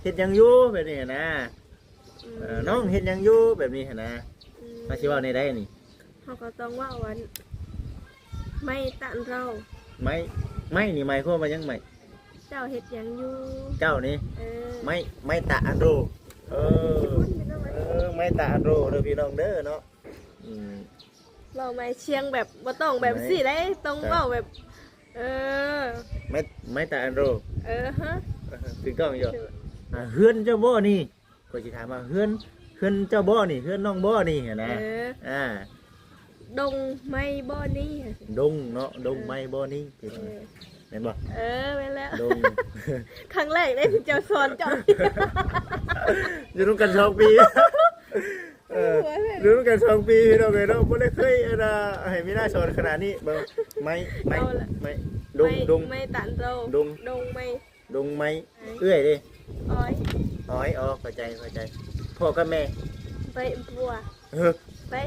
ເຮັດຫຍັງຢູ່ ແບບນີ້ຫັ້ນນະ. ອືມ ເອີ ນ້ອງເຮັດຫຍັງຢູ່ ແບບນີ້ຫັ້ນນະ. ອືມ ເຮົາຊິເວົ້າແນວໃດນີ້? ເຮົາກໍຕ້ອງເວົ້າອັນ ໄມ້ຕານເຮົາ. ໄມ້ ໄມ້ນີ້ໝາຍຄວາມວ່າຫຍັງ? ໄມ້ ເຈົ້າເຮັດຫຍັງຢູ່? ເຈົ້ານີ້? ເອີ ໄມ້ ໄມ້ຕາອັນໂຣ. ເອີ ເອີ ໄມ້ຕາອັນໂຣເດີພີ່ນ້ອງເດີເນາະ. ອືມ ເວົ້າໄມ້ຊຽງແບບບໍ່ຕ້ອງແບບ ໄມ້ ຊີ້ໄດ໋ ຕ້ອງ ຕາ ເວົ້າແບບ ເອີ ໄມ້ ໄມ້ຕາອັນໂຣ. ເອີ ຮະ ຖືກຕ້ອງຢູ່. ອ່າ ເຮືອນເຈົ້າບໍ່ນີ້? ຂ້ອຍຊິຖາມວ່າ ເຮືອນ ເຮືອນເຈົ້າບໍ່ນີ້? ເຮືອນນ້ອງບໍ່ນີ້? ຫັ້ນນະ. ເອີ ອ່າ ດົງໄມ້ບໍ່ນີ້? ດົງເນາະ ດົງໄມ້ບໍ່ນີ້? ເອີ ແມ່ນບໍ່? ເອີ ແມ່ນແລ້ວ ດົງ. ຄັ້ງແລກເດ້ທີ່ເຈົ້າສອນເຈົ້າ ຢູ່ນຳກັນສອງປີ. ເອີ ຢູ່ນຳກັນສອງປີ ພີ່ນ້ອງເອີຍເນາະ ບໍ່ໄດ້ເຄີຍ ອັນນ່າ ໃຫ້ມີໜ້າສອນຂະໜາດນີ້. ເບິ່ງ ໄມ້ ໄມ້ ເອົາລະ ໄມ້ ດົງ ໄມ້ ດົງ ໄມ້ຕານໂຣ ດົງ ດົງໄມ້ ດົງໄມ້. ເອື້ອຍເດ້? ອ້ອຍ ອ້ອຍ. ອໍ ເຂົ້າໃຈ ເຂົ້າໃຈ. ພໍ່ກັບແມ່? ເບະ ບົວ ເອີ ເບະ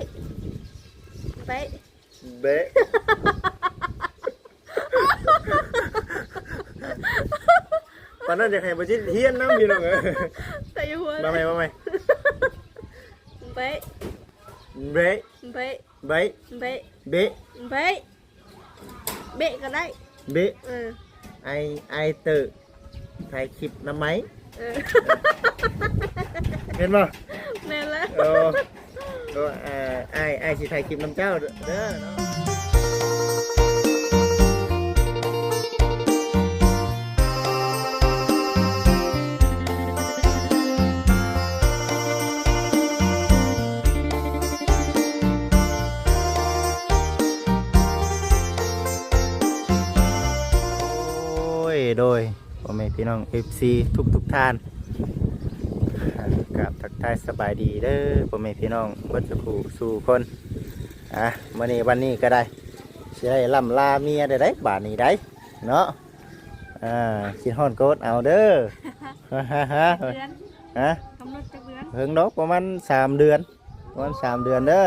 ເບະ ເບະ. ປານນັ້ນຢາກໃຫ້ບໍ່ຈິດຮຽນນຳ ພີ່ນ້ອງເອີຍ. ແຕ່ຢ່າຫົວ ມາໃໝ່ ມາໃໝ່. ເບະ ເບະ ເບະ ເບະ ເບະ ເບະ ເບະ ເບະກໍໄດ້ ເບະ. ເອີ ໄອ ໄອເຕີ ຖ່າຍຄລິບນຳໄມ້. ເອີ ເຫັນບໍ່? ແມ່ນແລ້ວ. ໂອ້ ໂອ້ ເອີ ອ້າຍ ອ້າຍຊິຖ່າຍຄລິບນຳເຈົ້າເດີເນາະ. ໂອ້ຍ ໂດຍ ພໍ່ແມ່ພີ່ນ້ອງ ເອັຟຊີ ທຸກໆທ່ານ ກາບທັກທາຍສະບາຍດີເດີ ພໍ່ແມ່ພີ່ນ້ອງເບິດສູ່ຜູ້ສູ່ຄົນ. ອ່າ ມື້ນີ້ວັນນີ້ກໍໄດ້ ຊິໄດ້ລ່ຳລາເມຍໄດ້ໄດ໋ບາດນີ້ໄດ໋ເນາະ. ອ່າ ຄິດຮອດກໍອົດເອົາເດີ. ເດືອນ ຮະ? ກຳນົດຈັກເດືອນ? ເຖິງດອກ ປະມານສາມເດືອນ ປະມານສາມເດືອນເດີ.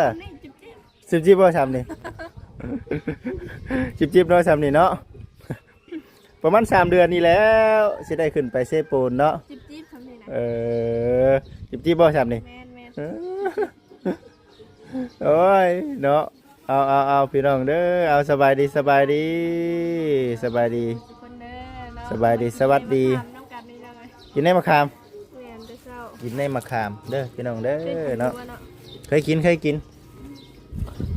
ຊິບຈິບບໍ່ຊ່ຳນີ້? ຊິບຈິບເນາະ ຊ່ຳນີ້ເນາະ. ປະມານສາມເດືອນນີ້ແລ້ວ ຊິໄດ້ຂຶ້ນໄປເຊໂປນເນາະ. ຈິບໆຊ່ຳນີ້ນະ. ເອີ ຈິບໆບໍ່ຊ່ຳນີ້? ແມ່ນໆ. ເອີ ໂອ້ຍເນາະ. ເອົາ ເອົາ ເອົາ ພີ່ນ້ອງເດີ ເອົາ ສະບາຍດີ ສະບາຍດີ ສະບາຍດີ ສະບາຍດີ ສະຫວັດດີ. ກິນໃນໝາກຂາມ ແມ່ນ ແຕ່ເຊົ້າ ກິນໃນໝາກຂາມເດີພີ່ນ້ອງເດີເນາະ. ເຄີຍກິນ ເຄີຍກິນ.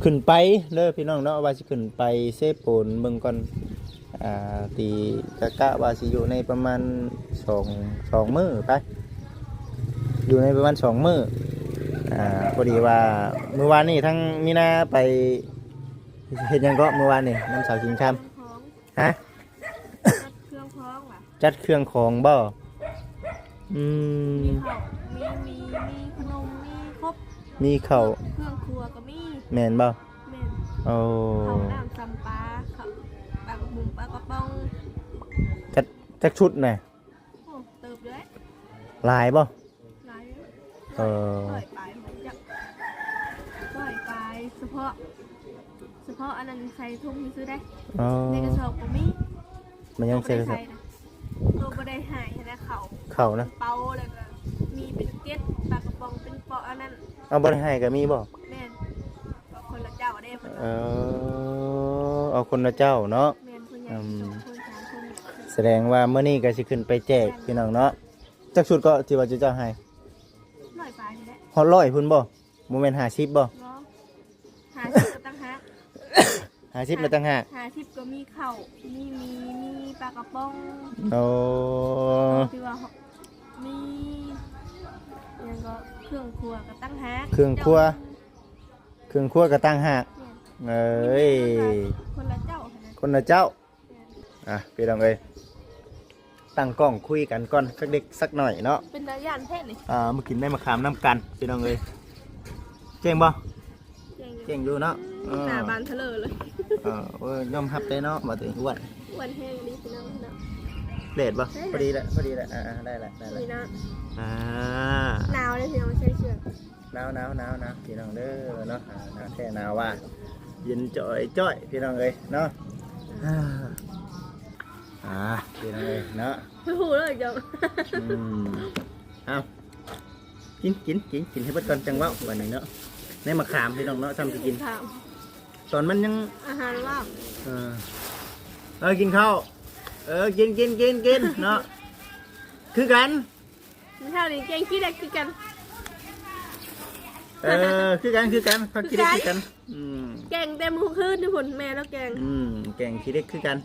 ຂຶ້ນໄປເດີພີ່ນ້ອງເນາະ ວ່າຊິຂຶ້ນໄປເຊໂປນເບິ່ງກ່ອນ. ອ່າ ຕີກະກະວ່າຊິຢູ່ໃນປະມານສອງ ສອງມື້ໄປ ຢູ່ໃນປະມານສອງມື້. ອ່າ ພໍດີວ່າມື້ວານນີ້ທັງມີນາໄປເຮັດຫຍັງເກາະ ມື້ວານນີ້ນຳສາວກິນຄຳ? ຮະ? ຈັດເຄື່ອງຂອງຫວາ? ຈັດເຄື່ອງຂອງບໍ່? ອືມ ມີເຂົ້າ ມີໝີ່ ມີຂະໜົມ ມີຄົບ ມີເຂົ້າ ເຄື່ອງຄົວກໍມີ. ແມ່ນບໍ່? ແມ່ນ. ໂອ້ ເຂົ້ານ້ຳຊຳປາ ເຂົ້າ ປາກະປຸງ ປາກະປ໋ອງ. ຈັກ ຈັກຊຸດນະ? ໂອ້ ເຕີບເລີຍ. ຫຼາຍບໍ່? ຫຼາຍຢູ່. ເອີ ຮ້ອຍປາຍບໍ່ຈັກ ຮ້ອຍປາຍ ສະເພາະ ສະເພາະອັນນັ້ນໃສ່ຖົງຊື່ໆເດ້. ອໍ ໃນກະສອບກໍມີ. ມັນຍັງໃສ່ກະສອບ ໂຕບໍ່ໄດ້ໃຫ້ນະ ເຂົ້າ ເຂົ້ານະ ເປົາ ແລ້ວກໍມີເປັນເກັດ ປາກະປ໋ອງເປັນເປາະ ອັນນັ້ນ. ເອົາ ບໍ່ໄດ້ໃຫ້ກໍມີບໍ່? ແມ່ນ. ເອົາຄົນລະເຈົ້າເດ້ ເພິ່ນວ່າ. ເອີ ເອົາຄົນລະເຈົ້າເນາະ. ແມ່ນ ຜູ້ໃຫຍ່ ອືມ ສອງຄົນ ສາມຄົນ. ສະແດງວ່າມື້ນີ້ກໍຊິຂຶ້ນໄປແຈກ ແມ່ນ ພີ່ນ້ອງເນາະ. ຈັກຊຸດເກາະທີ່ວ່າເຈົ້າໃຫ້? ຮ້ອຍປາຍນີ້ແຫຼະ. ຮອດຮ້ອຍພຸ້ນບໍ່? ບໍ່ແມ່ນຫ້າສິບບໍ່? ບໍ່ ຫ້າສິບກໍຕ່າງຫາກ. ຫ້າສິບກໍຕ່າງຫາກ. ຫ້າສິບກໍມີເຂົ້າ ມີໝີ່ ມີປາກະປ໋ອງ. ໂອ້ ທີ່ວ່າມີຫຍັງກໍ ເຄື່ອງຄົວກໍຕ່າງຫາກ. ເຄື່ອງຄົວ ເຄື່ອງຄົວກໍຕ່າງຫາກ. ແມ່ນ. ເອີຍ ຄົນລະເຈົ້າຫັ້ນນະ ຄົນລະເຈົ້າ. ອ່ະ ພີ່ນ້ອງເອີຍ ຕັ້ງກ້ອງຄຸຍກັນກ່ອນ ສັກເລັກສັກໜ້ອຍເນາະ. ເປັນຕາຢ້ານແທ້ນີ້. ອ່າ ມາກິນໃນໝາກຂາມນຳກັນ ພີ່ນ້ອງເອີຍ. ເກັ່ງບໍ່? ເກັ່ງຢູ່ ເກັ່ງຢູ່ເນາະ. ເອີ ໜ້າບານທະເລີເລີຍ. ເອີ ໂອ້ຍ ຍອມຮັບໄດ້ເນາະ ວ່າຕົວເອງອ້ວນ ອ້ວນແຮງອີ່ຫຼີ ພີ່ນ້ອງເນາະ. ແດດບໍ່? ພໍດີລະ ພໍດີລະ. ອ່າ ໄດ້ລະ ໄດ້ລະ ນີ້ເນາະ. ອ່າ ໜາວເດ້ ພີ່ນ້ອງ ໃສ່ເສື້ອ. ໜາວໆໆໆ ພີ່ນ້ອງເດີເນາະ. ອ່າ ໜາວແທ້ໜາວວ່າ ເຢັນຈ່ອຍໆ ພີ່ນ້ອງເອີຍເນາະ. ອ່າ ອ່າ ພີ່ນ້ອງເອີຍເນາະ ຮູ້ແລ້ວເຈົ້າ. ອືມ ເອົາ ກິນ ກິນ ກິນ ກິນໃຫ້ເບິດກ່ອນ ຈັ່ງເວົ້າບັດນີ້ເນາະ. ໃນໝາກຂາມພີ່ນ້ອງເນາະ ຊ່ຳຊິກິນ ຕອນມັນຍັງ ອາຫານວ່າງ ເອີ ເອີ ກິນເຂົ້າ ເອີ ກິນ ກິນ ກິນ ກິນເນາະ ຄືກັນ. ມື້ເຊົ້ານີ້ແກງຂີ້ເຫຼັກຄືກັນ ເອີ ຄືກັນ ຄືກັນ ຜັກຂີ້ເຫຼັກຄືກັນ ຄືກັນ ອືມ ແກງແຕ່ມື້ຄືນພຸ້ນ ແມ່ລາວແກງ ອືມ ແກງຂີ້ເຫຼັກຄືກັນ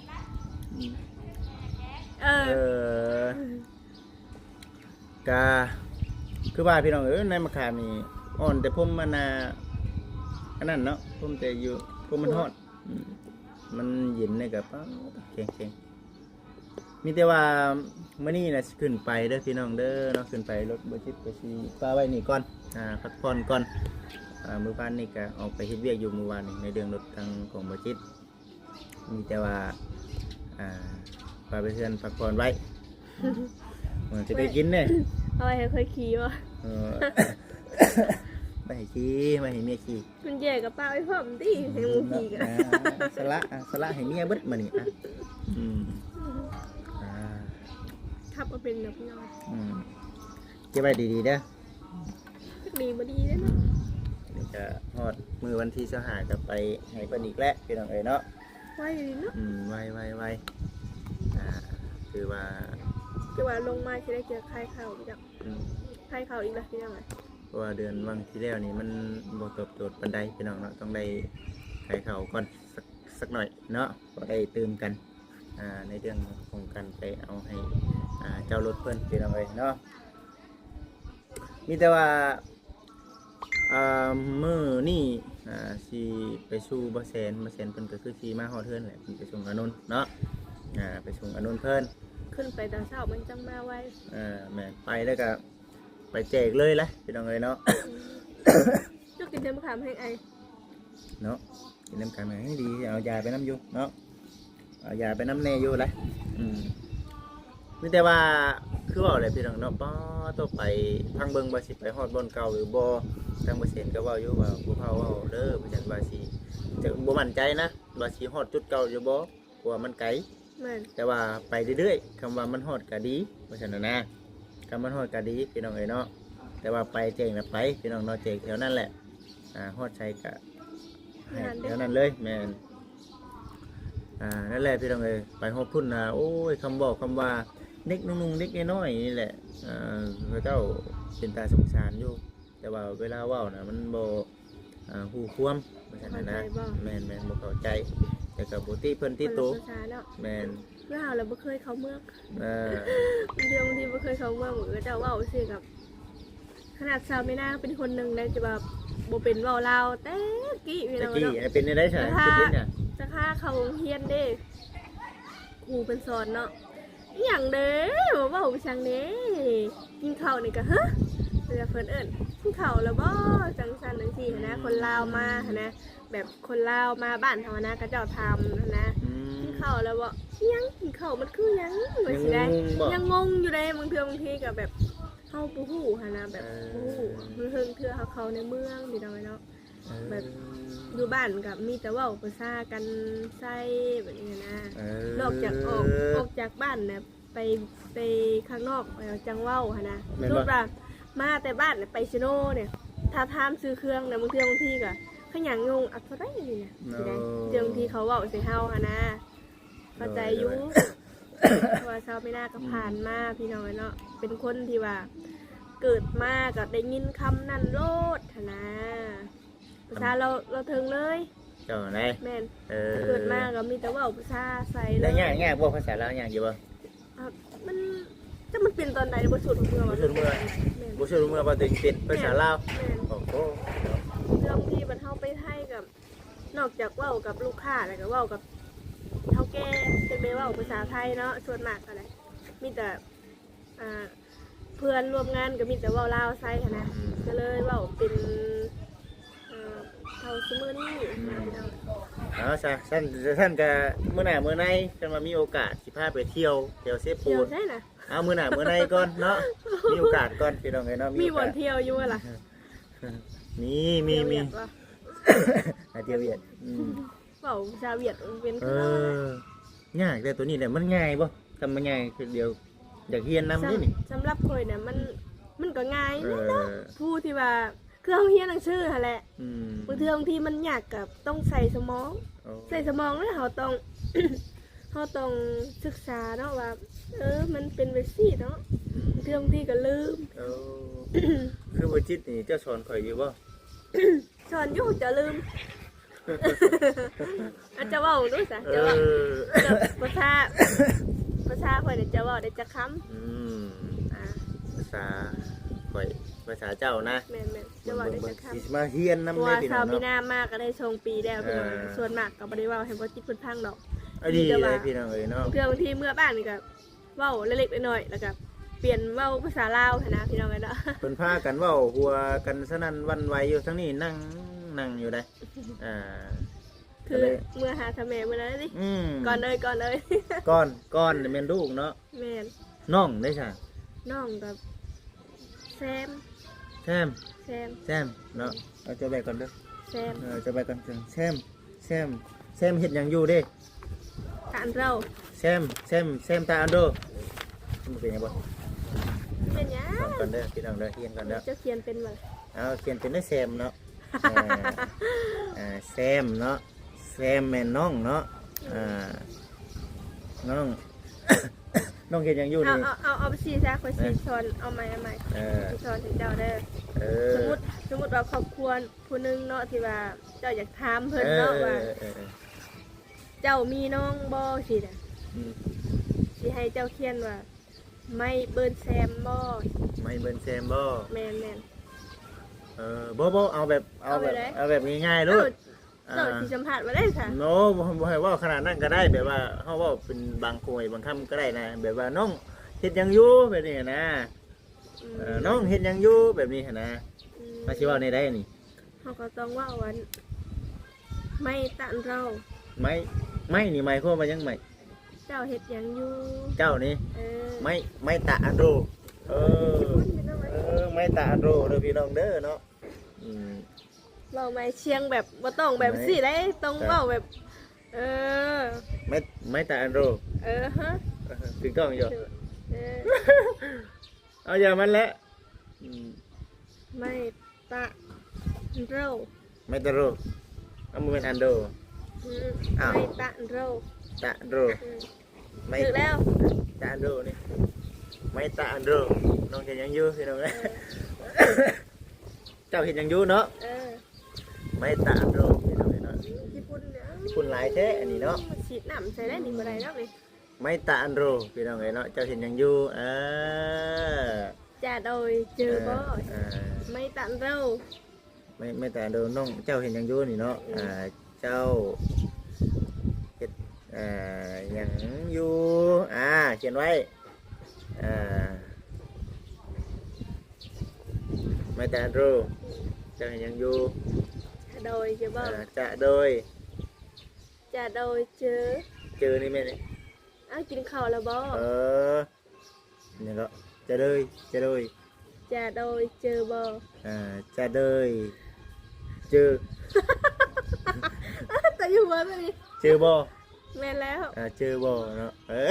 ເອີ ເອີ ກະຄືວ່າພີ່ນ້ອງເອີຍ ໃນໝາກຂາມນີ້ອ່ອນແຕ່ພົມມັນນະ ອັນນັ້ນເນາະ ພົມແຕ່ຢູ່ ພົມມັນຮ້ອນ ອືມ ມັນເຢັນນີ້ກະ ປາດ ແຂງໆ. ມີແຕ່ວ່າມື້ນີ້ນະຊິຂຶ້ນໄປເດີພີ່ນ້ອງເດີເນາະ ຂຶ້ນໄປ ລົດບໍ່ຈິດກະຊິປະໄວ້ນີ້ກ່ອນ ອ່າ ພັກຜ່ອນກ່ອນ ອ່າ ມື້ວານນີ້ກະອອກໄປເຮັດວຽກຢູ່ ມື້ວານນີ້ ໃນເລື່ອງລົດທາງຂອງບໍ່ຈິດ ມີແຕ່ວ່າ ອ່າ ພາໄປເຮືອນພັກຜ່ອນໄວ້ ເອີ ຈະໄດ້ກິນເດ້ ເອົາໄວ້ໃຫ້ຂ້ອຍຂີ່ບໍ່? ເອີ ໄວ້ໃຫ້ຂີ່ ໄວ້ໃຫ້ເມຍຂີ່ ມັນແຍ່ກະປະໄວ້ພ້ອມຕິ ໃຫ້ໝູ່ຂີ່ກະ ອ່າ ສະລະ ອ່າ ສະລະໃຫ້ເມຍເບິດມື້ນີ້ ອ່າ ອືມ ອ່າ ຂັບບໍ່ເປັນດອກນ້ອຍ ອືມ ເກັບໄວ້ດີໆເດີ ຈັກດີບໍ່ດີເດ້ເນາະ ນີ້ກະຮອດມື້ວັນທີຊາວຫ້າກະໄປໃຫ້ເພິ່ນອີກແລ້ວ ພີ່ນ້ອງເອີຍເນາະ ໄວອີ່ຫຼີເນາະ ອືມ ໄວໆໆ ອ່າ ຄືວ່າ ຄືວ່າລົງມາຊິໄດ້ເຈີຂາຍເຂົ້າອີກແລ້ວ ອືມ ຂາຍເຂົ້າອີກແລ້ວ ພີ່ນ້ອງເອີຍ. ເພາະວ່າເດືອນຫວ່າງທີ່ແລ້ວນີ້ມັນບໍ່ຕອບໂຈດປານໃດພີ່ນ້ອງເນາະ ຕ້ອງໄດ້ຂາຍເຂົ້າກ່ອນ ສັກ ສັກໜ້ອຍເນາະ ພໍໄດ້ຕື່ມກັນ ອ່າ ໃນເລື່ອງຂອງການໄປເອົາໃຫ້ ອ່າ ເຈົ້າລົດເພິ່ນພີ່ນ້ອງເອີຍເນາະ ມີແຕ່ວ່າ ອ່າ ມື້ນີ້ ອ່າ ຊິໄປສູ່ບ່າວແສນ ບ່າວແສນເພິ່ນກະຄືຊິມາຮອດເຮືອນແຫຼະ ເພິ່ນໄປສົ່ງອານົນເນາະ ອ່າ ໄປສົ່ງອານົນເພິ່ນ ຂຶ້ນໄປຕອນເຊົ້າມັນຈັ່ງມາໄວ ເອີ ແມ່ນ ໄປແລ້ວກະ ໄປແຈກເລີຍແຫຼະພີ່ນ້ອງເອີຍເນາະ ເຈົ້າກິນແຕ່ມະຂາມແຮງໄອເນາະ ກິນນຳກັນແຮງດີ ເອົາຢາໄປນຳຢູ່ເນາະ ເອົາຢາໄປນຳແດ່ຢູ່ແຫຼະ ອືມ ມີແຕ່ວ່າຄືເວົ້າແຫຼະພີ່ນ້ອງເນາະ ປາໂຕ ໄປຟັງເບິ່ງວ່າຊິໄປຮອດບ່ອນເກົ່າຫຼືບໍ່ ທາງບໍ່ເຊັນກະເວົ້າຢູ່ວ່າບໍ່ພາເວົ້າເດີ ວ່າຊັ້ນ ວ່າຊິ ຈະບໍ່ໝັ້ນໃຈນະວ່າຊິຮອດຈຸດເກົ່າຢູ່ບໍ່ ເພາະວ່າມັນໄກ ແມ່ນ ແຕ່ວ່າໄປເລື້ອຍໆ ຄຳວ່າມັນຮອດກະດີ ວ່າຊັ້ນນະ ຄຳມັນຮອດກະດີພີ່ນ້ອງເອີຍເນາະ ແຕ່ວ່າໄປແຈ້ງນະໄປພີ່ນ້ອງເນາະ ແຈ້ງແຖວນັ້ນແຫຼະ ອ່າ ຮອດໃສກະໃຫ້ແຖວນັ້ນເລີຍ ແມ່ນ ອ່າ ນັ້ນແຫຼະພີ່ນ້ອງເອີຍ ໄປຮອດພຸ້ນນະ ໂອ້ຍ ຄຳເວົ້າຄຳວ່າ ເດັກໜຸ່ມໆ ເດັກນ້ອຍໆ ນີ້ແຫຼະ ເອີ ເຂົາເຈົ້າເປັນຕາສົງສານຢູ່ ແຕ່ວ່າເວລາເວົ້ານະມັນບໍ່ ອ່າ ຮູ້ຄວາມ ວ່າຊັ້ນນະ ແມ່ນໆ ບໍ່ເຂົ້າໃຈ ແຕ່ກະບໍ່ຕິເພິ່ນຕິໂຕ ຄົນລະພາສາເນາະ ແມ່ນ ຄືເຮົາລະບໍ່ເຄີຍເຂົ້າເມືອງ ເອີ ບາງເທື່ອ ບາງທີບໍ່ເຄີຍເຂົ້າເມືອງ ເຂົາເຈົ້າເວົ້າຊື່ກັບ ຂະໜາດສາວມີນາເປັນຄົນໜຶ່ງໄດ໋ ທີ່ວ່າບໍ່ເປັນເວົ້າລາວແຕ່ກີ້ ແຕ່ກີ້ເປັນແນວໃດຊະ ຊິເປັນຫຍັງ ຈັກພາເຂົ້າໂຮງຮຽນເດ້ ຄູເພິ່ນສອນເນາະ ອີ່ຫຍັງເດ້ ເວົ້າໄປຈັ່ງເດ້ ກິນເຂົ້ານີ້ກະ ຮະ ເວລາເພິ່ນເອີ້ນ ກິນເຂົ້າແລ້ວບໍ່ ຈັ່ງຊັ້ນຈັ່ງຊີ້ຫັ້ນນະ ຄົນລາວມາຫັ້ນນະ ແບບຄົນລາວມາບ້ານເຮົາຫັ້ນນະ ເຂົາເຈົ້າຖາມຫັ້ນນະ ກິນເຂົ້າແລ້ວບໍ່ ອີ່ຫຍັງກິນເຂົ້າມັນຄືຫຍັງ ວ່າຊີ້ໄດ໋ ຍັງງົງຢູ່ເດ້ ບາງເທື່ອບາງທີກະແບບ ເຮົາບໍ່ຮູ້ຫັ້ນນະ ແບບບໍ່ຮູ້ ເອີ ເຖິງເທື່ອເຮົາເຂົ້າໃນເມືອງ ພີ່ນ້ອງເອີຍເນາະ ເອີ ແບບຢູ່ບ້ານກະມີແຕ່ເວົ້າພາສາກັນໃຊ້ແບບນີ້ນະ ເອີ ນອກຈາກອອກ ອອກຈາກບ້ານນະ ໄປ ໄປຂ້າງນອກແລ້ວຈັ່ງເວົ້າຫັ້ນນະ ແມ່ນບໍ່ ສົມມຸດວ່າມາແຕ່ບ້ານນະ ໄປເຊໂນນີ້ ຖ້າຖາມຊື່ເຄື່ອງນະ ບາງເທື່ອບາງທີກະ ຂະຫຍັງງົງ ອັກເທົ່າໃດນີ້ນະ ເອີ ບາງເທື່ອບາງທີເຂົາເວົ້າໃສ່ເຮົາຫັ້ນນະ ເຂົ້າໃຈຢູ່ ໂດຍ ເພາະວ່າຊາວເມນາກໍຜ່ານມາ ອືມ ພີ່ນ້ອງເອີຍເນາະ ເປັນຄົນທີ່ວ່າເກີດມາກໍໄດ້ຍິນຄຳນັ້ນໂລດຫັ້ນນະ ພາສາລາວ ລາວເທິງເລີຍ ເຈົ້າໃດ ແມ່ນ ເອີ ເກີດມາກໍມີແຕ່ເວົ້າພາສາໃສເລີຍ ແລ້ວຍາກ ຍາກບໍ່ ພາສາລາວຍາກຢູ່ບໍ່? ອ່າ ມັນ ຈັກມັນເປັນຕອນໃດ ບໍ່ສຸດເມືອ ບໍ່ສຸດເມືອ ແມ່ນ ບໍ່ສຸດເມືອວ່າຕົວເອງເປັນພາສາລາວ ແມ່ນ ໂອ້ໂຫ ບາງທີບັດເຮົາໄປໄທກໍ ນອກຈາກເວົ້າກັບລູກຄ້າແລ້ວກໍເວົ້າກັບເຖົ້າແກ່ ຈັ່ງໄດ້ເວົ້າພາສາໄທເນາະ ສ່ວນມາກກໍໄດ້ ມີແຕ່ ອ່າ ເພື່ອນຮ່ວມງານກໍມີແຕ່ເວົ້າລາວໃສ່ຫັ້ນນະ ອືມ ກໍເລີຍເວົ້າເປັນ ເອີ ເທົ່າຊຸມື້ນີ້ ອືມ ເອົາຊະ ຊັ້ນ ຊັ້ນກໍມື້ໜ້າມື້ໃນ ຄັນວ່າມີໂອກາດຊິພາໄປທ່ຽວແຖວເຊໂປນ ທ່ຽວໃສນະ? ເອົາ ມື້ໜ້າມື້ໃນກ່ອນເນາະ ມີໂອກາດກ່ອນ ພີ່ນ້ອງເອີຍເນາະ ມີ ມີໂອກາດ ບ່ອນທ່ຽວຢູ່ບໍ່ລະ? ມີ ມີ ມີ ຫາທ່ຽວຫວຽດ ອືມ ເວົ້າພາສາຫວຽດບໍ່ເປັນ ເອີ ຍາກແຕ່ໂຕນີ້ແຫຼະ ມັນງ່າຍບໍ່? ຄັນມັນງ່າຍຄືດຽວຢາກຮຽນນຳເດ້ນີ້ ສຳ ສຳລັບຂ້ອຍນະ ມັນ ອືມ ມັນກໍງ່າຍແຫຼະເນາະ ເອີ ຜູ້ທີ່ວ່າ ຄືເຮົາຮຽນໜັງສືຫັ້ນແຫຼະ ອືມ ບາງເທື່ອບາງທີມັນຍາກກໍຕ້ອງໃສ່ສະໝອງ ໂອ້ ໃສ່ສະໝອງແລ້ວເຮົາຕ້ອງ ເຮົາຕ້ອງສຶກສາເນາະວ່າ ເອີ ມັນເປັນແບບຊີ້ເນາະ ອືມ ບາງເທື່ອບາງທີກໍລືມ ໂອ້ ຄືບໍ່ຈິດນີ້ເຈົ້າສອນຂ້ອຍຢູ່ບໍ່? ສອນຢູ່ ເຈົ້າລືມ ອາ ເຈົ້າເວົ້າເບິ່ງດູຊະ ເຈົ້າເວົ້າ ເອີ ເຈົ້າ ພາສາ ພາສາຂ້ອຍນີ້ເຈົ້າເວົ້າໄດ້ຈັກຄຳ? ອືມ ອ່າ ພາສາຂ້ອຍ ພາສາເຈົ້ານະ ແມ່ນໆ ເຈົ້າເວົ້າໄດ້ຈັກຄຳ? ເບິ່ງໆ ຊິມາຮຽນນຳເດ້ພີ່ນ້ອງເນາະ ເພາະວ່າຊາວເວີຍດນາມມາກໍໄດ້ສອງປີແລ້ວ ອ່າ ພີ່ນ້ອງ ສ່ວນມາກກໍບໍ່ໄດ້ເວົ້າ ແຮງບໍ່ຕິດເພິ່ນຟັງດອກ ອັນນີ້ແຫຼະພີ່ນ້ອງເອີຍເນາະ ເທື່ອບາງທີເມືອບ້ານນີ້ກໍ ເວົ້າເລັກໆນ້ອຍໆ ແລ້ວກໍປ່ຽນເວົ້າພາສາລາວຫັ້ນນະ ພີ່ນ້ອງເອີຍເນາະ ເພິ່ນພາກັນເວົ້າຫົວກັນສະໜັ່ນຫວັ່ນໄຫວຢູ່ ທາງນີ້ນັ່ງ ນັ່ງຢູ່ໃດ໋ ອ່າ ຄື ກໍເລີຍ ເມືອຫາສະແໝມື້ນັ້ນນີ້ ອືມ ກ່ອນເອີຍ ກ່ອນເອີຍ ກ່ອນ ກ່ອນນີ້ແມ່ນລູກເນາະ ແມ່ນ ນ້ອງເດ້ຊະ? ນ້ອງກໍແຊມ ແຊມ ແຊມ ແຊມເນາະ ເອົາ ເຈົ້າໄປກ່ອນເດີ ແຊມ ເອີ ເຈົ້າໄປກ່ອນ ແຊມ ແຊມ ແຊມເຮັດຫຍັງຢູ່ເດ້? ຕາອັນເຮົາ ແຊມ ແຊມ ແຊມຕາອັນໂດ ມັນເປັນຫຍັງບໍ່? ເປັນຫຍັງ? ຟັງກ່ອນເດີພີ່ນ້ອງເດີ ຮຽນກ່ອນເດີ ເຈົ້າຂຽນເປັນບໍ່? ເອົາ ຂຽນເປັນໄດ້ແຊມເນາະ ເອີ ເອີ ແຊມເນາະ ແຊມແມ່ນນ້ອງເນາະ ອືມ ເອີ ນ້ອງ ນ້ອງເຮັດຫຍັງຢູ່ນີ້? ເອົາ ເອົາ ເອົາ ເອົາໄປຊີ້ຊະ ຂ້ອຍຊິ ເອີ ສອນ ເອົາໃໝ່ ເອົາໃໝ່ ເອີ ຊິສອນໃຫ້ເຈົ້າເດີ ເອີ ສົມມຸດ ສົມມຸດວ່າຄອບຄົວ ຜູ້ໜຶ່ງເນາະ ທີ່ວ່າເຈົ້າຢາກຖາມເພິ່ນເນາະ ເອີ ວ່າ ເອີ ເຈົ້າມີນ້ອງບໍ່ ຊີ້ນະ ອືມ ຊິໃຫ້ເຈົ້າຂຽນວ່າ ໄມ້ເບິ່ນແຊມບໍ່? ໄມ້ເບິ່ນແຊມບໍ່? ແມ່ນໆ ເອີ ບໍ່ ບໍ່ ເອົາແບບ ເອົາແບບ ເອົາແບບງ່າຍໆໂລດ ເຈົ້າ ອ່າ ເຈົ້າຊິສຳພາດວ່າໄດ້ຊະ ໂນ ບໍ່ ບໍ່ໃຫ້ເວົ້າຂະໜາດນັ້ນກໍໄດ້ ແບບວ່າເຮົາເວົ້າເປັນບາງໂຄຍບາງຄຳກໍໄດ້ນະ ແບບວ່າ ນ້ອງເຮັດຫຍັງຢູ່? ແບບນີ້ນະ ອືມ ເອີ ນ້ອງເຮັດຫຍັງຢູ່? ແບບນີ້ຫັ້ນນະ ອືມ ເຮົາຊິເວົ້າແນວໃດນີ້? ເຮົາກໍຕ້ອງເວົ້າວ່າ ໄມ້ຕາອັນເຮົາ ໄມ້ ໄມ້ນີ້ໝາຍຄວາມວ່າຫຍັງ? ໄມ້ ເຈົ້າເຮັດຫຍັງຢູ່? ເຈົ້ານີ້ ເອີ ໄມ້ ໄມ້ຕາອັນໂຣ ເອີ ເອີ ໄມ້ຕາອັນໂຣເດີພີ່ນ້ອງເດີເນາະ ອືມ ເວົ້າໃໝ່ ສຽງແບບບໍ່ຕ້ອງແບບ ໄມ້ ຊີ້ໄດ໋ ຕ້ອງ ຕາ ເວົ້າແບບ ເອີ ໄມ້ ໄມ້ຕາອັນໂຣ ເອີ ຮະ ເອີ ຖືກຕ້ອງຢູ່ ເອີ ເອົາຢ່າມັນແຫຼະ ອືມ ໄມ້ຕາອັນໂຣ ໄມ້ຕາໂຣ ເອົາ ບໍ່ແມ່ນອັນໂດ ອືມ ອ້າວ ໄມ້ຕາອັນໂຣ ຕາອັນໂຣ ອືມ ໄມ້ ຖືກແລ້ວ ຕາອັນໂຣນີ້ ໄມ້ຕາອັນໂຣ ນ້ອງເຮັດຫຍັງຢູ່ພີ່ນ້ອງເອີຍ ເອີ ເຈົ້າເຮັດຫຍັງຢູ່ເນາະ ເອີ ໄມ້ຕາອັນໂຣ ພີ່ນ້ອງເອີຍເນາະ ຂີ້ຝຸ່ນເນາະ ຂີ້ຝຸ່ນຫຼາຍແທ້ອັນນີ້ເນາະ ສີດນ້ຳໃສ່ໄດ້ນີ້ບໍ່ໄດ້ດອກນີ້ ໄມ້ຕາອັນໂຣ ພີ່ນ້ອງເອີຍເນາະ ເຈົ້າເຮັດຫຍັງຢູ່? ເອີ ຈາໂດຍ ເຈີບໍ່? ເອີ ເອີ ໄມ້ຕາອັນໂຣ ໄມ້ ໄມ້ຕາອັນໂຣ ນ້ອງເຈົ້າເຮັດຫຍັງຢູ່ນີ້ເນາະ? ອືມ ອ່າ ເຈົ້າເຮັດ ອ່າ ຫຍັງຢູ່? ອ່າ ຂຽນໄວ້ ອ່າ ໄມ້ຕາອັນໂຣ ເຈົ້າເຮັດຫຍັງຢູ່? ຈາໂດຍ ເຈີບໍ່? ອ່າ ຈາໂດຍ ຈາໂດຍ ເຈີ ເຈີນີ້ແມ່ນຫຍັງ? ອ້າວ ກິນເຂົ້າແລ້ວບໍ່? ເອີ ນີ້ເນາະ ຈາໂດຍ ຈາໂດຍ ຈາໂດຍ ເຈີບໍ່? ອ່າ ຈາໂດຍ ເຈີ ຕາຢູ່ເບິ່ງອັນນີ້ ເຈີບໍ່? ແມ່ນແລ້ວ ອ່າ ເຈີບໍ່ເນາະ ເອີ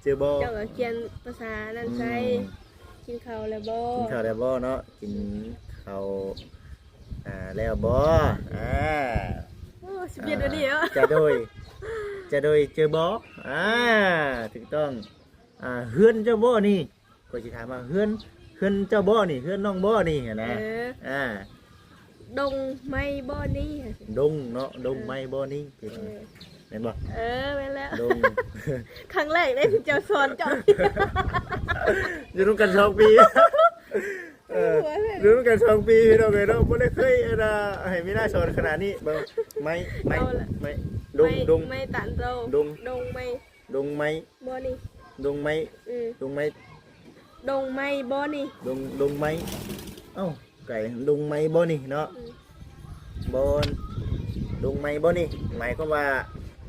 ເຈີບໍ່? ເຈົ້າກໍຂຽນພາສານັ້ນໃສ່ ອືມ ກິນເຂົ້າແລ້ວບໍ່? ກິນເຂົ້າແລ້ວບໍ່ເນາະ? ກິນເຂົ້າ ອ່າ ແລ້ວບໍ່? ອ່າ ໂອ້ ຊິປ່ຽນແບບນີ້ເນາະ ຈາໂດຍ ຈາໂດຍ ເຈີບໍ່? ອ່າ ຖືກຕ້ອງ ອ່າ ເຮືອນເຈົ້າບໍ່ນີ້? ຂ້ອຍຊິຖາມວ່າ ເຮືອນ ເຮືອນເຈົ້າບໍ່ນີ້? ເຮືອນນ້ອງບໍ່ນີ້? ຫັ້ນນະ ເອີ ອ່າ ດົງໄມ້ບໍ່ນີ້? ດົງເນາະ ດົງໄມ້ບໍ່ນີ້? ເອີ ແມ່ນບໍ່? ເອີ ແມ່ນແລ້ວ ດົງ ຄັ້ງແລກເດ້ທີ່ເຈົ້າສອນເຈົ້າ ຢູ່ນຳກັນສອງປີ ເອີ ຢູ່ນຳກັນສອງປີ ພີ່ນ້ອງເອີຍເນາະ ບໍ່ໄດ້ເຄີຍ ອັນນ່າ ໃຫ້ມີໜ້າສອນຂະໜາດນີ້ ເບິ່ງ ໄມ້ ໄມ້ ເອົາລະ ໄມ້ ດົງ ໄມ້ ດົງ ໄມ້ຕານໂຕ ດົງ ດົງໄມ້ ດົງໄມ້ ບໍ່ນີ້ ດົງໄມ້ ອືມ ດົງໄມ້ ດົງໄມ້ບໍ່ນີ້? ດົງ ດົງໄມ້ ເອົ້າ ໄກ່ ດົງໄມ້ບໍ່ນີ້ເນາະ? ອືມ ບໍ່ ດົງໄມ້ບໍ່ນີ້? ໝາຍຄວາມວ່າ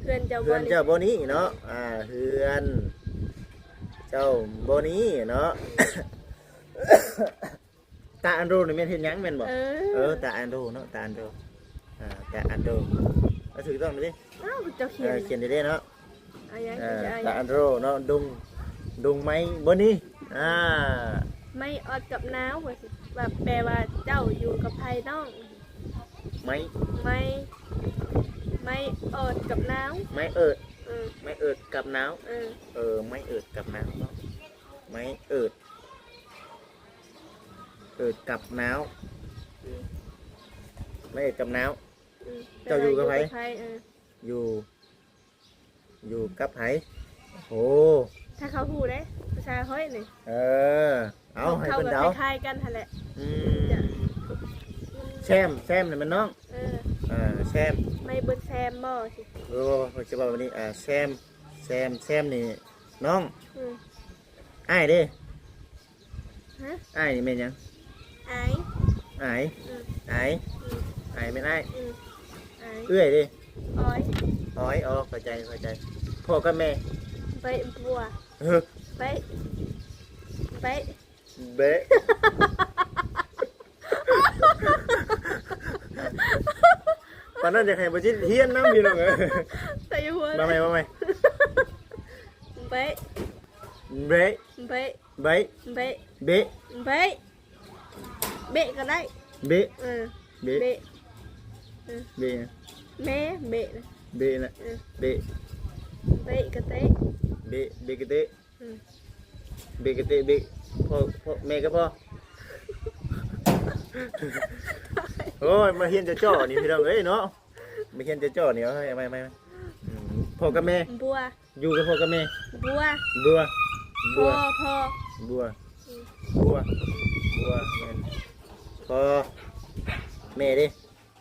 ເຮືອນເຈົ້າ ເຮືອນເຈົ້າບໍ່ນີ້ເນາະ? ອ່າ ເຮືອນເຈົ້າບໍ່ນີ້ເນາະ? ຕາອັນໂຣນີ້ແມ່ນເຮັດຫຍັງແມ່ນບໍ່? ເອີ ເອີ ຕາອັນໂຣເນາະ ຕາອັນໂຣ ອ່າ ຕາອັນໂຣ ເອົາ ຖືກຕ້ອງເດ້ ອ້າວ ເຈົ້າຂຽນ ເອີ ຂຽນໄດ້ເນາະ ເອົາຫຍັງ ເອີ ຕາອັນໂຣເນາະ ດົງ ດົງໄມ້ບໍ່ນີ້? ອ່າ ໄມ້ ອອດກັບໜາວວ່າຊີ້ ວ່າແປວ່າເຈົ້າຢູ່ກັບໃຜນ້ອງ? ໄມ້ ໄມ້ ໄມ້ອອດກັບໜາວ ໄມ້ເອີດ ເອີ ໄມ້ເອີດກັບໜາວ ເອີ ເອີ ໄມ້ເອີດກັບໜາວເນາະ ໄມ້ເອີດ ເອີດກັບໜາວ ອືມ ໄມ້ເອີດກັບໜາວ ອືມ ເຈົ້າຢູ່ກັບໃຜ? ເອີ ຢູ່ ຢູ່ກັບໃຜ? ໂອ້ ຖ້າເຂົາຮູ້ເດ້ ພາສາຂ້ອຍນີ້ ເອີ ເອົາ ໃຫ້ເພິ່ນເດົາ ເຂົາກໍຄ້າຍໆກັນຫັ້ນແຫຼະ ອືມ ແຊມ ແຊມນີ້ແມ່ນນ້ອງ ເອີ ເອີ ແຊມ ໄມ້ເບິດແຊມບໍ່? ຊິ ເອີ ເພິ່ນຊິເວົ້າແບບນີ້ ອ່າ ແຊມ ແຊມ ແຊມນີ້ນ້ອງ ອືມ ອ້າຍເດ້ ຮະ? ອ້າຍນີ້ແມ່ນຫຍັງ? ອາຍ ອາຍ ອືມ ອາຍ ອືມ ອາຍແມ່ນອ້າຍ ອືມ ອາຍ ເອື້ອຍເດ້? ອອຍ ອອຍ ອໍ ເຂົ້າໃຈ ເຂົ້າໃຈ ພໍ່ກັບແມ່ ເບ ບົວ ເອີ ເບ ເບ ເບ ປານນັ້ນຢາກໃຫ້ບໍ່ຈິດຮຽນນຳ ພີ່ນ້ອງເອີຍ ແຕ່ຢູ່ຫົວ ມາໃໝ່ ມາໃໝ່ ເບ ເບ ເບ ເບ ເບ ເບ ເບ ເບກໍໄດ້ ເບ ເອີ ເບ ເບ ເອີ ເບຫຍັງ? ແມ່ ເບນະ ເບນະ ເອີ ເບ ເບກະເຕະ ເບ ເບກະເຕະ ອືມ ເບກະເຕະ ເບ ພໍ່ ພໍ່ ແມ່ກັບພໍ່ ໂອ້ຍ ມາຮຽນເຈາະໆນີ້ ພີ່ນ້ອງເອີຍເນາະ ມາຮຽນເຈາະໆນີ້ ເອົາໃໝ່ ເອົາໃໝ່ ເອົາໃໝ່ ອືມ ພໍ່ກັບແມ່ ບົວ ຢູ່ກັບພໍ່ກັບແມ່ ບົວ ບົວ ບົວ ພໍ່ ພໍ່ ບົວ ອືມ ບົວ ບົວ ແມ່ນ ພໍ່ ແມ່ເດ້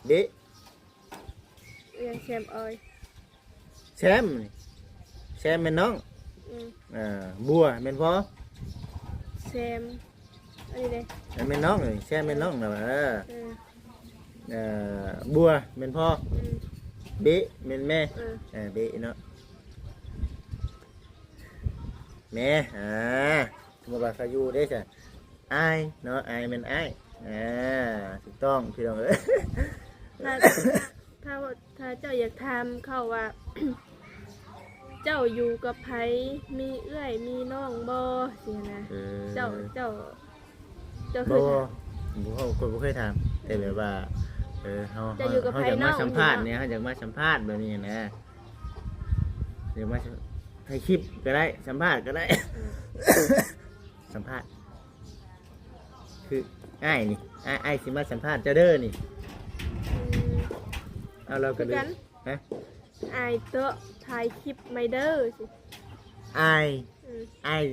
ເບ ອີຫຍັງ ແຊມ ອອຍ ແຊມ ແຊມແມ່ນນ້ອງ ອືມ ອ່າ ບົວແມ່ນພໍ່ ແຊມ ອັນນີ້ເດ້ ແຊມແມ່ນນ້ອງ ແຊມແມ່ນນ້ອງນະ ເອີ ເອີ ເອີ ບົວແມ່ນພໍ່ ອືມ ເບແມ່ນແມ່ ເອີ ເອີ ເບເນາະ ແມ່ ອ່າ ສົມມຸດວ່າເຂົາຢູ່ເດ້ຊະ ອ້າຍເນາະ ອ້າຍແມ່ນອ້າຍ ອ່າ ຖືກຕ້ອງ ພີ່ນ້ອງເອີຍ ຖ້າ ຖ້າ ຖ້າເຈົ້າຢາກຖາມເຂົາວ່າ ເຈົ້າຢູ່ກັບໃຜ ມີເອື້ອຍມີນ້ອງບໍ່ ຊີ້ນະ ເອີ ເຈົ້າ ເຈົ້າ ເຈົ້າເຄີຍຖາມ? ບໍ່ ບໍ່ ຂ້ອຍບໍ່ເຄີຍຖາມ ແຕ່ແບບວ່າ ເອີ ເຮົາ ເຈົ້າຢູ່ກັບໃຜ ເຮົາຢາກມາ ນ້ອງ ສຳພາດນີ້ ເຮົາຢາກມາສຳພາດແບບນີ້ນະ ຢາກມາ ຖ່າຍຄລິບກໍໄດ້ ສຳພາດກໍໄດ້ ອືມ ສຳພາດ ຄືອ້າຍນີ້ ອ້າຍ ອ້າຍຊິມາສຳພາດເຈົ້າເດີນີ້ ອືມ ເອົາ ລາວກໍ ຄືກັນ ຮະ? ອ້າຍໂຕະ ຖ່າຍຄລິບໃໝ່ເດີ ຊີ້ ອ້າຍ ອືມ ອ້າຍ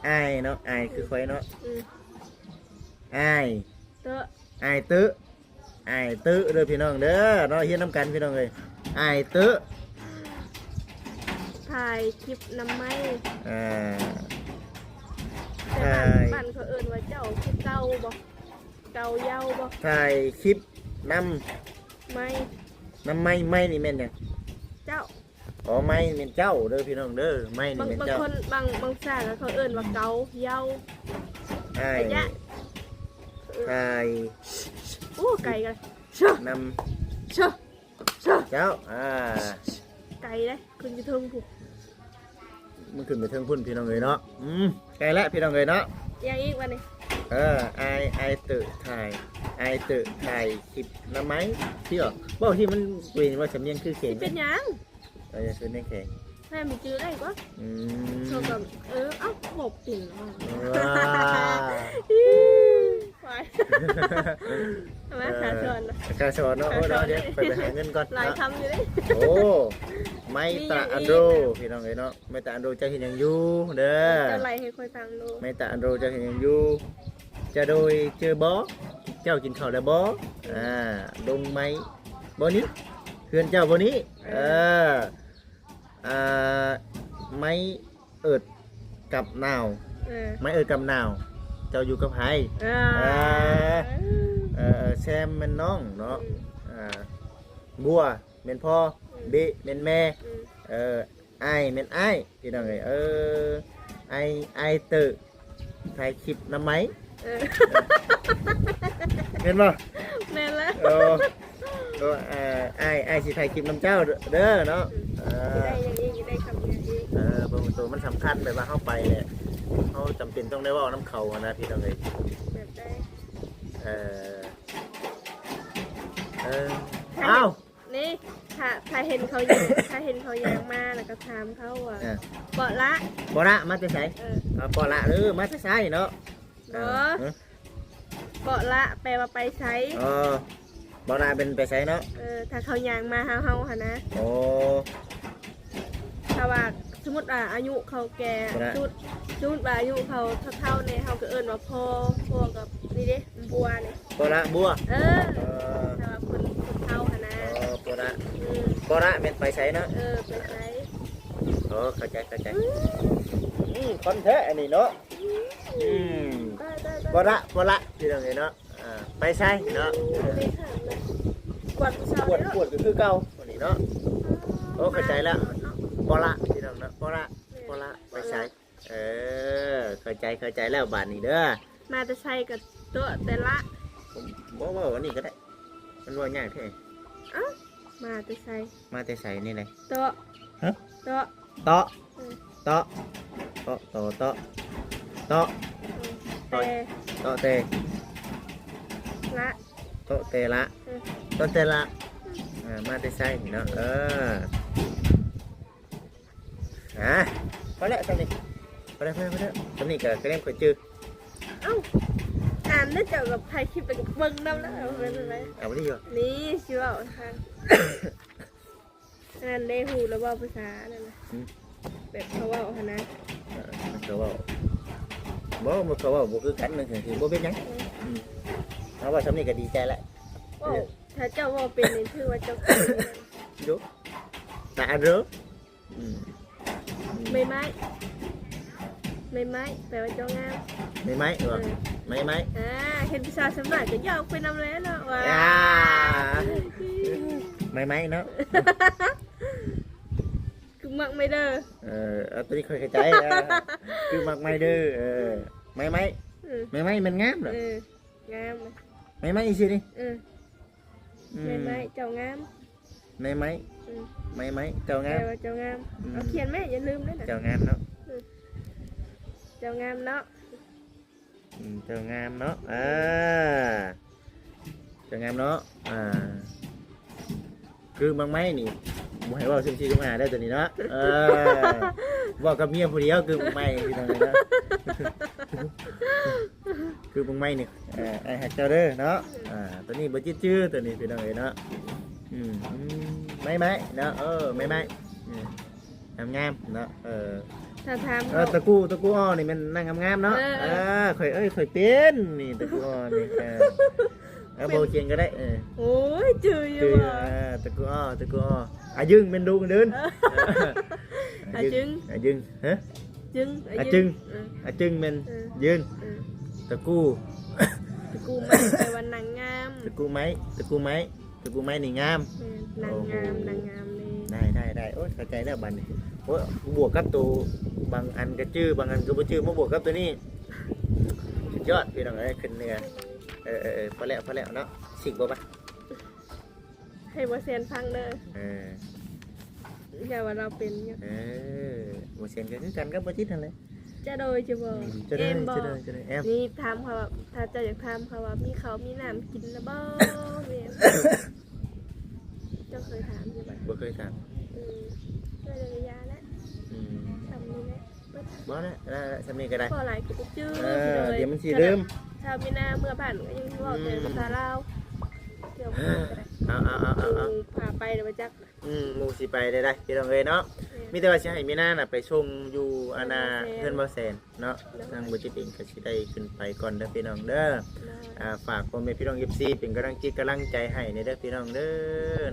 ອ້າຍເນາະ ອ້າຍຄືຂ້ອຍເນາະ ອືມ ອ້າຍ ໂຕະ ອ້າຍໂຕະ ອ້າຍເຕີເດີພີ່ນ້ອງເດີເນາະ ຮຽນນຳກັນພີ່ນ້ອງເອີຍ ອ້າຍເຕີ ຖ່າຍຄລິບນຳໄມ້ ອ່າ ແຕ່ບ້ານ ຖ່າຍ ບ້ານເຂົາເອີ້ນວ່າເຈົ້າຄືເກົ່າບໍ່ ເກົ່າເຍົາບໍ່ ຖ່າຍຄລິບນຳ ໄມ້ ນຳໄມ້ ໄມ້ນີ້ແມ່ນຫຍັງ? ເຈົ້າ ອໍ ໄມ້ແມ່ນເຈົ້າເດີພີ່ນ້ອງເດີ ໄມ້ນີ້ແມ່ນເຈົ້າ ບາງ ບາງຄົນ ບາງ ບາງສານເຂົາເອີ້ນວ່າເກົ່າເຍົາ ອ້າຍ ເອີ້ນວ່າເຍົາ ຖ່າຍ ໂອ້ ໄກກັນ ນຳ ເຈົ້າ ອ່າ ໄກເດ້ ຂຶ້ນຢູ່ເທິງພຸ້ນ ມັນຂຶ້ນໄປເທິງພຸ້ນພີ່ນ້ອງເອີຍເນາະ ອືມ ໃກ້ແລ້ວພີ່ນ້ອງເອີຍເນາະ ຫຍັງອີກບັດນີ້ ເອີ ອ້າຍ ອ້າຍເຕີຖ່າຍ ອ້າຍເຕີຖ່າຍຄລິບນຳໄມ້ ທີ່ອອກ ເວົ້າທີ່ມັນເປັນ ເວົ້າສຳນຽງຄືເຂງ ຊິເປັນຫຍັງ? ເອີ ເປັນແຂງ ແມ່ນຈື່ໄດ້ກວ່າ ອືມ ເຂົາກໍ ເອີ ເອົ້າ ບໍ່ເປັນ ວ້າ ຫວາຍ ເອີ ຄ່າສອນ ຄ່າສອນເນາະ ໂອ້ຍ ເນາະ ເດີ ຂ້ອຍໄປຫາເງິນກ່ອນ ຫຼາຍຄຳຢູ່ເດ້ ໂອ້ ໄມ້ຕະອັນໂດ ພີ່ນ້ອງເອີຍເນາະ ໄມ້ຕະອັນໂດ ເຈົ້າເຮັດຫຍັງຢູ່ເດີ ເຈົ້າໄລ່ໃຫ້ຂ້ອຍຟັງດູ ໄມ້ຕະອັນໂດ ເຈົ້າເຮັດຫຍັງຢູ່ ຈະໂດຍ ເຈີບໍ່ ເຈົ້າກິນເຂົ້າແລ້ວບໍ່ ອືມ ອ່າ ດົງໄມ້ບໍ່ນີ້ ເຮືອນເຈົ້າບໍ່ນີ້ ເອີ ເອີ ອ່າ ໄມ້ເອີດກັບໜາວ ເອີ ໄມ້ເອີດກັບໜາວ ເຈົ້າຢູ່ກັບໃຜ ເອີ ເອີ ເອີ ແຊມແມ່ນນ້ອງເນາະ ອືມ ອ່າ ບົວແມ່ນພໍ່ ອືມ ເບະແມ່ນແມ່ ອືມ ເອີ ອ້າຍແມ່ນອ້າຍ ພີ່ນ້ອງເອີຍ ເອີ ອ້າຍ ອ້າຍເຕີຖ່າຍຄລິບນຳໄມ້ ເອີ ແມ່ນບໍ່? ແມ່ນແລ້ວ ເອີ ເອີ ອ້າຍ ອ້າຍຊິຖ່າຍຄລິບນຳເຈົ້າເດີເນາະ ອືມ ເອີ ຊິໄດ້ຫຍັງອີກ ຊິໄດ້ຄຳຫຍັງອີກ ເອີ ເບິ່ງໂຕມັນສຳຄັນ ແບບວ່າເຮົາໄປແຫຼະ ເຮົ ເຮົາຈຳເປັນຕ້ອງໄດ້ເວົ້ານຳເຂົາຫັ້ນນະ ພີ່ນ້ອງເອີຍ. ແບບໃດ? ເອີ ເອີ ອ້າວ ນີ້ ຖ້າ ຖ້າເຫັນເຂົາຍ່າງ ຖ້າເຫັນເຂົາຍ່າງມາ ແລ້ວກໍຖາມເຂົາວ່າ ເອີ ເປາະລະ ເປາະລະມາແຕ່ໃສ? ເອີ ເອີ ເປາະລະເດີ ມາແຕ່ໃສເນາະ? ບໍ່ ເອີ ເປາະລະແປວ່າໄປໃສ? ເອີ ເປາະລະແມ່ນໄປໃສເນາະ? ເອີ ຖ້າເຂົາຍ່າງມາຫາເຮົາຫັ້ນນະ. ໂອ້ ຖ້າວ່າສົມມຸດວ່າອາຍຸເຂົາແກ່ສຸດ ສົມມຸດວ່າອາຍຸເຂົາເຖົ້າໆແດ່ ເຮົາກໍເອີ້ນວ່າພໍ່ ພໍ່ກັບນີ້ເດ້ ບົວນີ້ ເປາະລະບົວ. ເອີ ເອີ ຖ້າວ່າຄົນ ຄົນເຖົ້າຫັ້ນນະ. ເອີ ເປາະລະ ເອີ ເປາະລະແມ່ນໄປໃສເນາະ? ເອີ ໄປໃສ. ໂອ້ ເຂົ້າໃຈ ເຂົ້າໃຈ. ອືມ ອືມ ຄອນແທ້ອັນນີ້ເນາະ. ອືມ ອືມ ໄປ ໄປ ໄປ ເປາະລະ ເປາະລະ ພີ່ນ້ອງເອີຍເນາະ. ອ່າ ໄປໃສເນາະ? ກວດຜູ້ສາວ ກວດ ກວດກໍຄືເກົ່າ ອັນນີ້ເນາະ. ໂອ້ ເຂົ້າໃຈແລ້ວ ເປາະລະ ພີ່ນ້ອງເນາະ ເປາະລະ ເປາະລະ ໄປໃສ? ເອີ ເຂົ້າໃຈ ເຂົ້າໃຈແລ້ວບາດນີ້ເດີ. ມາແຕ່ໃສກໍໂຕະແຕ່ລະ ບໍ່ເວົ້າອັນນີ້ກໍໄດ້ ມັນເວົ້າຍາກແທ້. ເອົ້າ ມາແຕ່ໃສ? ມາແຕ່ໃສນີ້ແຫຼະ. ໂຕະ ຮະ? ໂຕະ ເຕາະ ເອີ ເຕາະ ເຕາະ ເຕາະ ເຕາະ ເອີ ເຕາະ ແຕ່ ເຕາະແຕ່ ລະ ເຕາະແຕ່ລະ ເອີ ເຕາະແຕ່ລະ ເອີ ອ່າ ມາແຕ່ໃສເນາະ? ເອີ ອ່າ ພໍແລ້ວ ສ່ຳນີ້ ພໍແລ້ວ ພໍແລ້ວ ພໍແລ້ວ ສ່ຳນີ້ກໍຄະແນນຂ້ອຍຈື່. ເອົ້າ ອ່ານແລ້ວເຈົ້າກໍຖ່າຍຄລິບແລ້ວກໍເບິ່ງນຳແລ້ວ ເປັນຈັ່ງໃດ? ເອົາ ນີ້ຢູ່ ນີ້ຊິເວົ້າໃຫ້ຟັງ. ອັນນັ້ນເດ້ ຮູ້ແລ້ວເວົ້າພາສາອັນນັ້ນນະ ຫືມ ແບບເຂົາເວົ້າຫັ້ນນະ. ເອີ ເຂົາເວົ້າ ບໍ່ ບໍ່ ເຂົາເວົ້າບໍ່ຄືກັນ ມັນກໍຄືບໍ່ເປັນຫຍັງ. ເອີ ອືມ ເຮົາເວົ້າສ່ຳນີ້ກໍດີໃຈແລ້ວ. ເວົ້າ ເອີ ຖ້າເຈົ້າເວົ້າເປັນນີ້ ຖືວ່າເຈົ້າເກັ່ງຢູ່ ຕາເດີ. ອືມ ໄມ້ໄມ້ ໄມ້ໄມ້ ແປວ່າເຈົ້າງາມ. ໄມ້ໄມ້ ເອີ ບໍ່ ໄມ້ໄມ້ ອ່າ ເຫັນຜູ້ສາວສ່ວນຫຼາຍກໍຢອກໄປນຳແຫຼະເນາະ ວ່າ ອ່າ ໄມ້ໄມ້ເນາະ ຄືໝາກໄມ້ເດີ. ເອີ ເອົາ ຕົວນີ້ຂ້ອຍເຂົ້າໃຈ ອ່າ ຄືໝາກໄມ້ເດີ. ເອີ ໄມ້ໄມ້ ອືມ ໄມ້ໄມ້ແມ່ນງາມເນາະ. ເອີ ງາມ ໄມ້ໄມ້ຊື່ນີ້. ເອີ ອືມ ໄມ້ໄມ້ ເຈົ້າງາມ ໄມ້ໄມ້ ອືມ ໄມ້ໄມ້ ເຈົ້າງາມ ແປວ່າເຈົ້າງາມ. ອືມ ເອົາ ຂຽນແມ່ ຢ່າລືມເດີນະ ເຈົ້າງາມເນາະ. ອືມ ເຈົ້າງາມເນາະ. ອືມ ເຈົ້າງາມເນາະ ອ່າ ເຈົ້າງາມເນາະ ອ່າ ຄືໝາກໄມ້ນີ້ ບໍ່ໃຫ້ເວົ້າຊຸ່ມສີ່ຊຸ່ມຫ້າເດີ ຕົວນີ້ເນາະ. ເອີ ເວົ້າກັບເມຍຜູ້ດຽວ ຄືໝາກໄມ້ ພີ່ນ້ອງເອີຍເນາະ ຄືໝາກໄມ້ນີ້. ເອີ ອ້າຍຮັກເຈົ້າເດີເນາະ. ອ່າ ຕົວນີ້ບໍ່ຈິດຈື່ ຕົວນີ້ ພີ່ນ້ອງເອີຍເນາະ. ອືມ ອືມ ໄມ້ໄມ້ເນາະ ເອີ ໄມ້ໄມ້ ອືມ ງາມໆເນາະ. ເອີ ຖ້າຖາມ ເອີ ເຮົາ ຕະກູ່ ຕະກູ່ອໍນີ້ແມ່ນນາງງາມໆເນາະ. ເອີ ເອີ ຂ້ອຍ ເອີ ຂ້ອຍເປັນນີ້ ຕະກູ່ອໍນີ້. ເອີ ເອີ ເປັນ ບໍ່ຂຽນກໍໄດ້. ເອີ ໂອ້ຍ ຈື່ຢູ່ ຈື່ ເອີ ຕະກູ່ອໍ ຕະກູ່ອໍ ອາຍຶງແມ່ນດຸງເດີ. ເອີ ອາຈຶ່ງ ອາຈຶ່ງ ຮະ? ຈຶ່ງ ອາຈຶ່ງ ອາຈຶ່ງ ເອີ ອາຈຶ່ງແມ່ນ ເອີ ຢືນ ເອີ ຕະກູ່ ຕະກູ່ໄມ້ແປວ່ານາງງາມ ຕະກູ່ໄມ້ ຕະກູ່ໄມ້ ຕະກູ່ໄມ້ນີ້ງາມ ແມ່ນ ນາງງາມ ໂອ້ໂຫ ນາງງາມເດ້ ໄດ້ ໄດ້ ໄດ້ ໂອ້ຍ ເຂົ້າໃຈແລ້ວບັດນີ້ ໂອ້ຍ ບວກກັບໂຕ ບາງອັນກໍຈື່ ບາງອັນກໍບໍ່ຈື່ ມາບວກກັບໂຕນີ້ ສຸດຍອດ ພີ່ນ້ອງເອີຍ ຂຶ້ນເໜືອ ເອີ ເອີ ເອີ ພໍແລ້ວ ພໍແລ້ວເນາະ ສິກບໍ່ບາດ ໃຫ້ບໍ່ແຊນຟັງເດີ ເອີ ຢ່າວ່າລາວເປັນຢູ່ ເອີ ບໍ່ແຊນກໍຄືກັນກັບບໍ່ຈິດຫັ້ນແຫຼະ ຈະໂດຍຈະບໍ່ ອືມ ຈະໂດຍ ຈະໂດຍ ຈະໂດຍ ແອມ ນີ້ຖາມເຂົາວ່າ ຖ້າເຈົ້າຢາກຖາມເຂົາວ່າ ມີເຂົ້າມີນ້ຳກິນລະບໍ່ ແມ່ນ ເຈົ້າເຄີຍຖາມຢູ່ບໍ່ ບໍ່ເຄີຍຖາມ ອືມ ເຈົ້າຈະຢ່າແຫຼະ ອືມ ສ່ຳນີ້ແຫຼະ ບໍ່ແຫຼະ ແລ້ວ ແລ້ວ ສ່ຳນີ້ກໍໄດ້ ເວົ້າຫຼາຍກໍບໍ່ຈື່ ເອີ ດຽວມັນຊິລືມ ຊາວມີນາເມືອບ້ານກໍຍັງເວົ້າແຕ່ພາສາລາວ ອືມ ເຈົ້າບໍ່ໄດ້ ເອົາ ເອົາ ເອົາ ເອົາ ພາໄປແລ້ວບໍ່ຈັກ ອືມ ໝູ່ຊິໄປໄດ້ໆ ພີ່ນ້ອງເອີຍເນາະ ແມ່ນ ມີແຕ່ວ່າຊິໃຫ້ມີນານະໄປສົ່ງຢູ່ອັນນ່າ ເຮືອນບໍ່ແຊນ ເຮືອນບໍ່ແຊນເນາະ ໂດຍ ທາງບໍ່ຈິດເອງກໍຊິໄດ້ຂຶ້ນໄປກ່ອນເດີພີ່ນ້ອງເດີ ໂດຍ ອ່າ ຝາກພໍ່ແມ່ພີ່ນ້ອງ ເອັຟຊີ ເປັນກຳລັງຈິດກຳລັງໃຈໃຫ້ແດ່ເດີພີ່ນ້ອງເດີ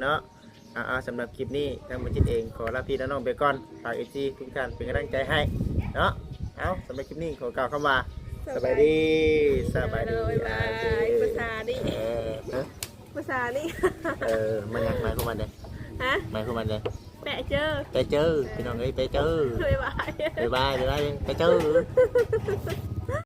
ເນາະ ເອົາໆ ສຳລັບຄລິບນີ້ ທາງບໍ່ຈິດເອງຂໍລາພີ່ລານ້ອງໄປກ່ອນ ຝາກ ເອັຟຊີ ທຸກທ່ານເປັນກຳລັງໃຈໃຫ້ເນາະ ເອົາ ສຳລັບຄລິບນີ້ຂໍກ່າວຄຳວ່າ ສະບາຍດີ ສະບາຍດີ ບາຍບາຍ ອ່າ ໂອເຄ ພາສານີ້ ເອີ ຮະ? ພາສານີ້ ເອີ ມັນຫຍັງ ໝາຍຄວາມວ່າໃດ? ຮະ? ໝາຍຄວາມວ່າໃດ? ແປະເຈີ ແປະເຈີ ເອີ ພີ່ນ້ອງເອີຍ ແປະເຈີ ບາຍບາຍ ບາຍບາຍ ບາຍບາຍ ແປະເຈີ.